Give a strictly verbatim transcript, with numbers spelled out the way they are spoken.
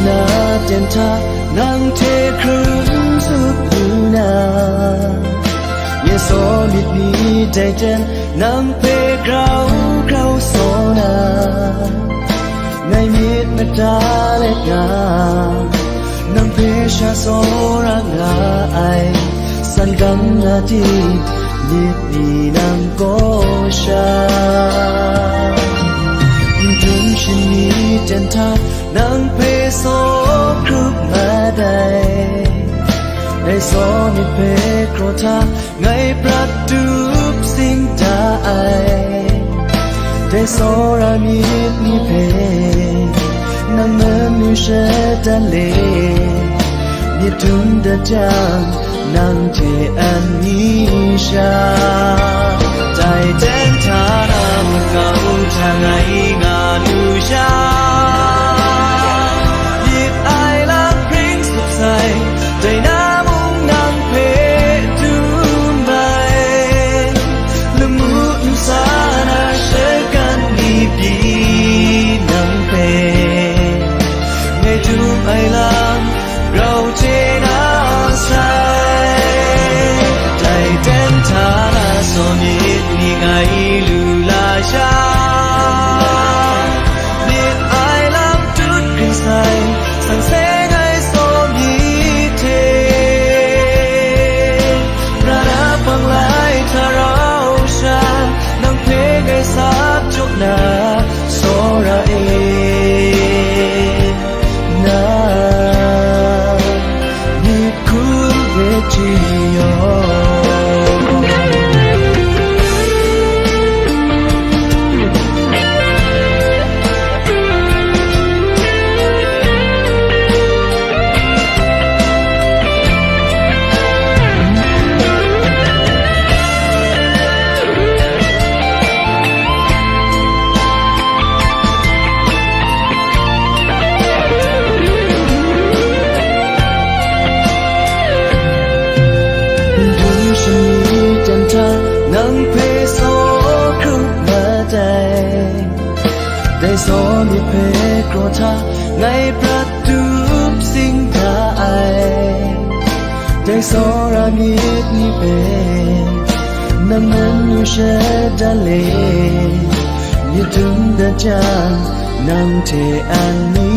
Na ten hta nang hte hkrun tsup lu na, nye saw myit ni dai ten nang hpe grau grau saw na, ngai myit mada let nga, nang hpe sha tsawra nga ai, san gam na ting, myit ni nang kaw sha. Ndun shani ten hta nang hpe saw hkrup mat ai, dai saw myit hpe hkraw hta ngai prat tup sing da ai. Dai tsawra myit ni hpe nang manu shadan le, myit dum dat jang, nang hte an mi sha. Dai ten hta na makau hta ngai nga lu sha, myit ai lam hpring sup sai, dai na mung nang hpe dum ai. Lamu ntsa na shagan ni pyi nang hpe ngai dum ai lam grau chye na sai. Dai ten hta na saw myit ni ngai lu la sha, myit ai lam tut kring sai, san seng ai saw myit hte, ra na pang lai hta rau sha, nang hpe ngai sap jaw na, tsawra e, na myit hkru we ji yaw. Ndun shani ten hta nang hpe saw hkrup mat ai, dai saw myit hpe hkraw hta ngai prat tup sing da ai. Dai tsawra myit ni hpe nang manu shadan le, myit dum dat jang, nang hte an mi